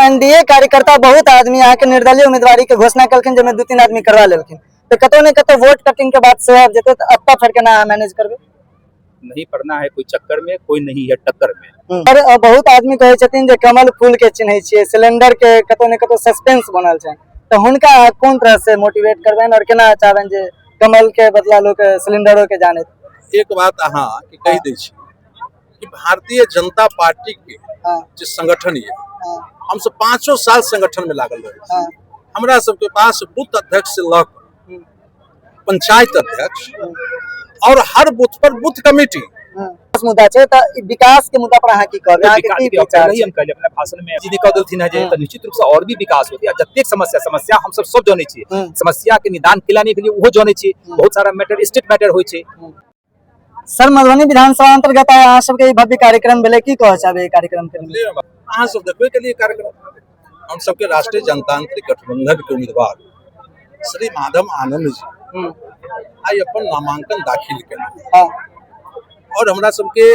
NDA कार्यकर्ता बहुत आदमी अहाँके निर्दलीय उम्मीदवारी के घोषणा केलखिन, जाहिमे 2-3 आदमी करवा लेलखिन, तऽ कतौ ने कतौ वोट कटिंग के बात सेहो आबि जेतै, तऽ एतऽ फेर केना अहाँ मैनेज करबै? नहीं पड़ना है कोई चक्कर में, कोई नहीं है टक्कर में। और बहुत आदमी कहै छथिन जे कमल फूल के चिन्है छियै, सिलेंडर के कतौ ने कतौ सस्पेंस बनल छै, तऽ हुनका अहाँ कोन तरह से मोटिवेट करबनि और केना चाहबनि जे कमल के बदला लोक सिलेंडरो के जाने? एक बात अहाँ के कहि दै छी कि भारतीय जनता पार्टी के जे संगठन ये, हमसब 5 साल संगठन में लागल रहे। हमरा सबके पास बूथ अध्यक्ष से लऽ कऽ पंचायत अध्यक्ष और हर बूथ पर बूथ कमेटी। मुद्दा छै, तऽ ई विकास के मुद्दा पर अहाँ की कहबै? अहाँके विकास की के विचार पहले ही छै? हम कहलियै अपना भाषण में जी कह देलथिन है जे, तऽ निश्चित रूप से और भी विकास होती। आ जतेक समस्या, समस्या हम सब सब जनै छियै, समस्या के निदान केला नहि भेलै ओहो जनै छियै। बहुत सारा मैटर स्टेट मैटर होइ छै। सर, मधुबनी विधानसभा अंतर्गत आइ अहाँ सबके ई भव्य कार्यक्रम भेलै, की कहऽ चाहबै ई कार्यक्रम के लिए? अहाँ सब देखबे के लिए कार्यक्रम। हम सबके राष्ट्रीय जनतांत्रिक गठबंधन के उम्मीदवार श्री माधव आनंद जी आइ अपन नामांकन दाखिल केलनि। और हमरा सबके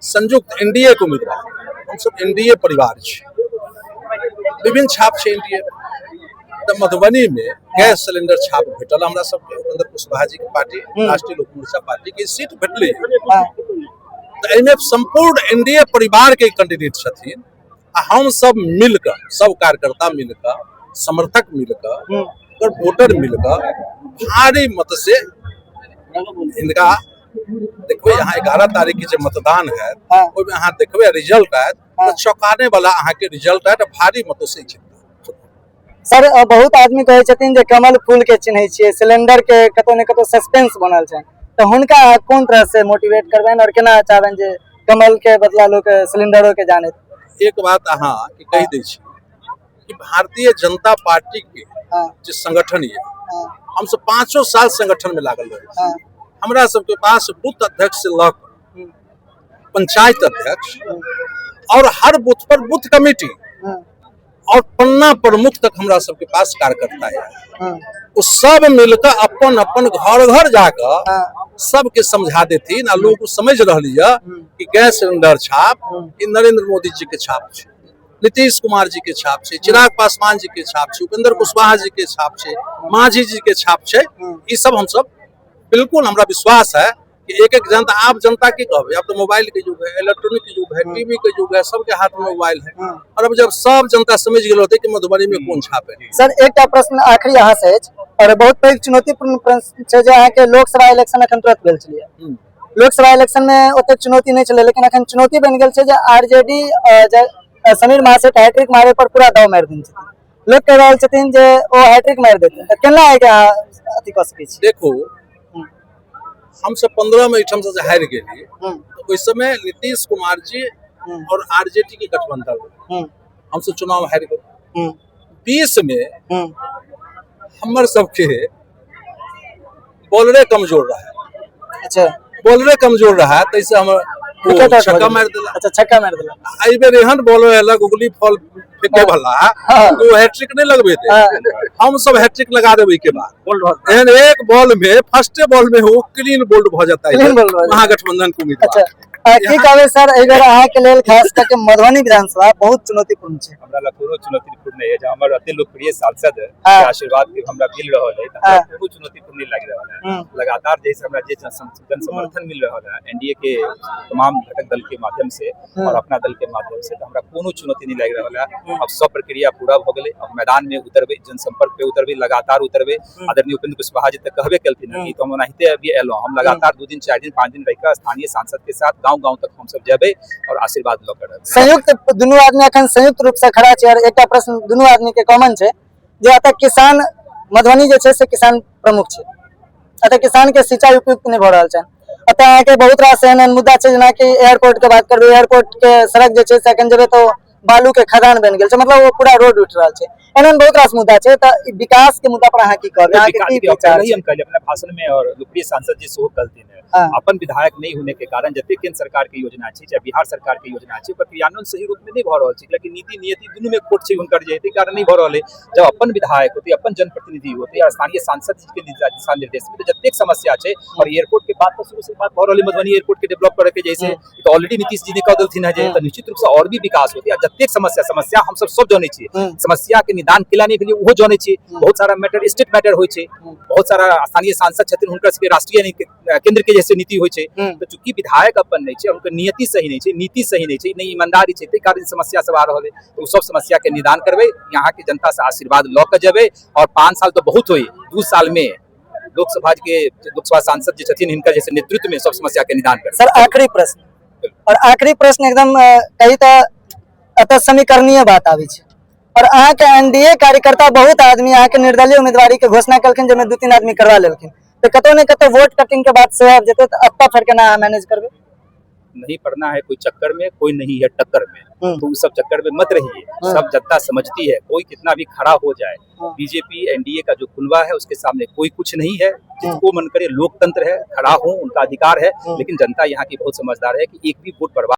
संयुक्त एनडीए के उम्मीदवार, हम सब एनडीए परिवार छी, विभिन्न छाप छै एनडीए। तऽ मधुबनी में गैस सिलेंडर छाप भेटल हमरा सबके, उपेंद्र कुशवाहा जी के पार्टी राष्ट्रीय लोक मोर्चा पार्टी के सीट भेटलै। तऽ एहिमे संपूर्ण एनडीए परिवार के कैंडिडेट छथिन आ हम सब मिलकर, सब कार्यकर्ता मिलकर, समर्थक मिलकर और वोटर मिलकर भारी मत से इनका देखबै। अहाँ 11 तारीख के जे मतदान है ओहिमे अहाँ देखबै रिजल्ट आयत तऽ चौंकाने वाला अहाँके रिजल्ट आयत, भारी मतों से जीतत। सर, बहुत आदमी कहै छथिन जे कमल फूल के चिन्है छियै, सिलेंडर के कतौ ने कतौ सस्पेंस बनल छै, तऽ हुनका अहाँ कोन तरह से मोटिवेट करबनि और केना चाहबनि जे कमल के बदला लोक सिलेंडरो के जाने? एक बात अहाँ के कहि दै छी कि भारतीय जनता पार्टी के जे संगठन ये, हमसब 5 साल संगठन में लागल रहे। हमरा सबके पास बूथ अध्यक्ष से लऽ कऽ पंचायत अध्यक्ष और हर बूथ पर बूथ कमेटी और पन्ना प्रमुख तक हमरा सबके पास कार्यकर्ता है। वो सब मिलकर अपन अपन घर घर जाकर सबके समझा देथिन आ लोग समझ रहली है कि गैस सिलेंडर छाप ई नरेंद्र मोदी जी के छाप छै, नीतीश कुमार जी के छाप छै, चिराग पासवान जी के छाप छै, उपेंद्र कुशवाहा जी के छाप छै, मांझी जी के छाप छै। ई सब हम सब बिल्कुल हमरा विश्वास है कि एक एक जनता, आप जनता की कहबै, अब तो मोबाइल के युग है, इलेक्ट्रॉनिक के युग है, टीवी के युग है, सबके हाथ में मोबाइल है और अब जब सब जनता समझ गेल होते कि मधुबनी में कोन छाप है। सर, एकटा प्रश्न आखिरी अहाँ से अछि और बहुत पैघ चुनौतीपूर्ण प्रश्न छै जे अहाँके लोकसभा इलेक्शन अखन तुरंत भेल छलैए। लोकसभा इलेक्शन में ओतेक चुनौती नहि छलै, लेकिन अखन चुनौती बनि गेल छै जे आरजेडी समीर महासेठ हैट्रिक मारे पर पूरा दाव मारि देने छथिन। लोक कहि रहल छथिन जे ओ हैट्रिक मारि देथिन, तऽ केना एहिके अहाँ अथी कऽ सकै छी? देखू, हम सब 15 में एहिठाम से हारि गेलियै, तऽ ओहि समय नीतीश कुमार जी और आरजेडी के गठबंधन रहै। हम सब चुनाव हारि गेल। 20 में हमर सबके बॉलरे कमजोर रहा। बॉलरे कमजोर रहा, तैसे हमर ओ विकेट आउट छक्का भऽ गेल। मारि देला। अच्छा, छक्का मारि देला। एहि बेर एहन बॉलर एलक उगली फॉल फेंके वाला, ओ हैट्रिक नहीं लगबेते, हम सब हैट्रिक लगा देबै के बाद। एहन एक बॉल में, फर्स्टे बॉल में वो क्लीन बोल्ड भऽ जेतै क्लीन बोल्ड भऽ जेतै। महागठबंधन के उम्मीदवार। अच्छा, की कहबै सर, एहि बेर अहाँके लेल खास कऽ के मधुबनी विधानसभा बहुत चुनौतीपूर्ण छै। हमरा लग कोनो चुनौतीपूर्ण नहि है। जे हमर अति लोकप्रिय सांसद के आशीर्वाद के हमरा मिल रहल है, तऽ हमरा कोनो चुनौतीपूर्ण नहीं लागि रहल है। लगातार जैसे हमरा जे जन समर्थन मिल रहल है एनडीए के तमाम घटक दल के माध्यम से और अपना दल के माध्यम से, तऽ हमरा कोनो चुनौती नहीं लागि रहल है। अब सब प्रक्रिया पूरा भऽ गेलै, अब मैदान में उतरबै, जनसंपर्क पे उतरबै, लगातार उतरबै। आदरणीय उपेंद्र कुशवाहा जी तऽ कहबे केलथिन कि तऽ हम ओनाहिते अभी एलहुँ, हम लगातार 2 दिन 4 दिन 5 दिन रहि कऽ स्थानीय सांसद के साथ गाँव गाँव तक हमसब जेबै और आशीर्वाद लऽ कऽ रहबै। संयुक्त दुनू आदमी अखन संयुक्त रूप से खड़ा छै और एकटा प्रश्न दुनू आदमी के कॉमन छै जे एतऽ किसान, मधुबनी जे छै से किसान प्रमुख छै, एतऽ किसान के सिंचाई उपयुक्त नहि भऽ रहल छै। एतऽ अहाँके बहुत रास एहन एहन मुद्दा छै, जेनाकि एयरपोर्ट के बात करबै, एयरपोर्ट के सड़क जे छै से अखन जेबै तऽ बालू के खदान बनि गेल छै, मतलब ओ पूरा रोड उठि रहल छै। एहन एहन बहुत रास मुद्दा छै, तऽ ई विकास के मुद्दा पर अहाँ की कहबै? अहाँके विकास की के विचार पहले ही छै? हम कहलियै अपना भाषण में और लोकप्रिय सांसद जी सेहो कहलथिन है, अपन विधायक नहीं होने के कारण जते केंद्र सरकार के योजना छै चाहे बिहार सरकार के योजना छै, ओकर क्रियान्वयन सही रूप में नहीं भऽ रहल छै, लेकिन नीति नियति दुनू में खोट छै हुनकर, जे ताहि कारण नहीं भऽ रहल है। जब अपन विधायक होते, अपन जनप्रतिनिधि होते और स्थानीय सांसद जी के दिशा निर्देश में, तो जतेक समस्या छै, और एयरपोर्ट के बात तो शुरू से बात भऽ रहल है, मधुबनी एयरपोर्ट के डेवलप करे के, जैसे तो ऑलरेडी नीतीश जी ने कह देलथिन है जे, तऽ निश्चित रूप से और भी विकास होते। आ जतेक समस्या समस्या हमसब सब जनै छियै। समस्या के निदान केला नहि भेलै ओहो जनै छियै। बहुत सारा मैटर स्टेट मैटर होइ छै, बहुत सारा स्थानीय सांसद छथिन, हुनकर सबके राष्ट्रीय केंद्र के जैसे नीति होइ छै। तऽ चूँकि विधायक अपन नहि छै, हुनकर नियति सही नहि छै, नीति सही नहि छै, नहि ईमानदारी छै, ताहि कारण समस्या सब आ रहल है। तऽ ओ सब समस्या के निदान करबै, यहाँ के जनता से आशीर्वाद लऽ के जेबै। और 5 साल तऽ बहुत होई, 2 साल में लोकसभा के लोकसभा सांसद जे छथिन हिनकर जैसे नेतृत्व में सब समस्या के निदान करबै। सर, आखिरी प्रश्न, और आखिरी प्रश्न एकदम कही तऽ एतऽ समीकरणीय बात आबै छै। और अहाँके एनडीए कार्यकर्ता बहुत आदमी अहाँके निर्दलीय उम्मीदवारी के घोषणा केलखिन, जाहिमे 2-3 आदमी करवा लेलखिन, तऽ कतौ ने कतौ वोट कटिंग के बात सेहो आबि जेतै, तऽ एतऽ फेर केना अहाँ मैनेज करबै? नहीं पड़ना है कोई चक्कर में, कोई नहीं है टक्कर में, तो उस सब चक्कर में मत रहिए। सब जनता समझती है, कोई कितना भी खड़ा हो जाए, बीजेपी एनडीए का जो कुनबा है उसके सामने कोई कुछ नहीं है। जिसको मन करे, लोकतंत्र है, खड़ा हो, उनका अधिकार है, लेकिन जनता यहाँ की बहुत समझदार है कि एक भी वोट बर्बाद